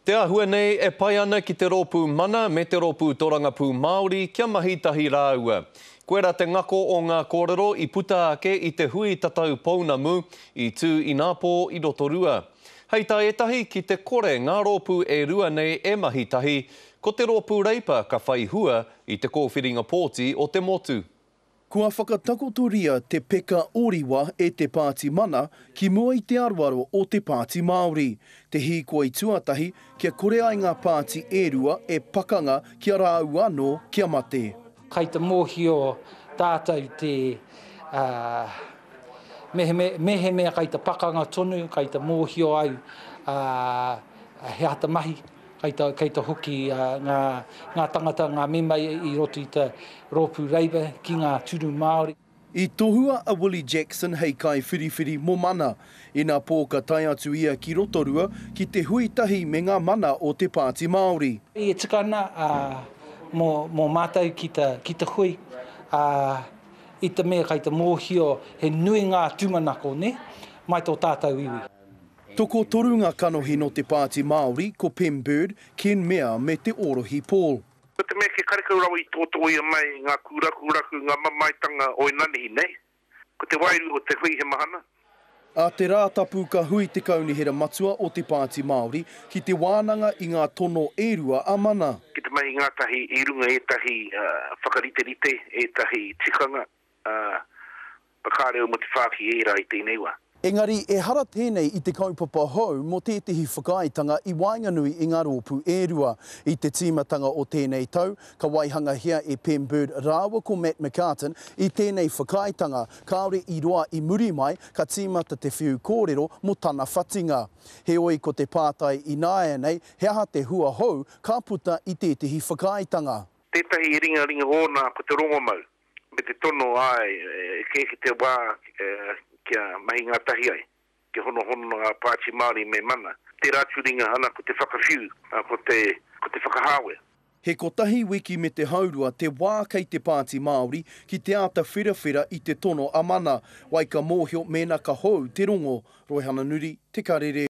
Te āhua nei e pai ana ki te rōpū Mana me te rōpū Torangapū Māori kia mahi tahi rāua. Koirā te ngako o ngā kōrero i puta ake i te hui tatau pounamu i tū inapō i Rotorua. Hei tā ētahi, ki te kore ngā rōpū e rua nei e mahi tahi, ko te rōpū Reipa ka whai hua i te kōwhiringa pōti o te motu. Kua whakatakotoria te peka oriwa e te Pāti Mana ki mua i te aroaro o te Pāti Māori, te hīkoi tuatahi kia kore ai ngā pāti e rua e pakanga ki a rāua anō kia mate. Kai te mōhio tātou te, mehemea kai te pakanga tonu, kai te mōhio au he aha te mahi. Kei te, kei te hoki ngā, ngā tangata, ngā mema i roto i te Rōpū Labour ki ngā turu Māori. I tohua a Willie Jackson hei kaiwhiriwhiri mō Mana. Inapō ka tae atu ia ki Rotorua ki te hui tahi me ngā mana o te Pāti Māori. E tika ana mō, mō mātou ki te, ki te hui, ā, i te mea kei te mōhio he nui ngā tūmanako, nē, mai tō tātou iwi. Tokotoru ngā kanohi nō te Pāti Māori, ko Pem Bird, Ken Mea me Te Ōrohi Paul. Ko te mea kei karekau rawa i tōtōia mai ngā kūrakuraku, ngā mamaetanga o inanihi nei, ko te wairua o te hui he mahana. Ā te Rātapu ka hui te Kaunihera Matua o te Pāti Māori ki te wānanga i ngā tono e rua a Mana. Ki te mahi ngātahi i runga ētahi whakariterite, ētahi tikanga, ā, whakareo mō te whāki ērā i tēnei wā. Engari ehara tēnei i te kaupapa hou mō tētehi whakaaetanga i waenganui i ngā rōpū e rua. I te tīmatanga o tēnei tau, ka waihangahia e Pem Bird rāua ko Matt McCarten i tēnei whakaaetanga, kāore i roa i muri mai ka tīmata te whiu kōrero mō tana whatinga. Heoi ko te pātai ināianei, he aha te hua hou ka puta i tētehi whakaaetanga? Tētahi ringaringa ōna ko te rongomau. me te tono, āe, e kē ki te wā kia mahi ngātahi ai, kia honohono ngā pāti Māori me Mana. Tērā atu ringa, ana, ko te whakawhiu, ko te, ko te whakahāwea. He kotahi wiki me te haurua te wā kei te Pāti Māori ki te āta wherawhera i te tono a Mana, wai ka mōhio mēnā ka hou te rongo. Roihana Nuri, Te Karere.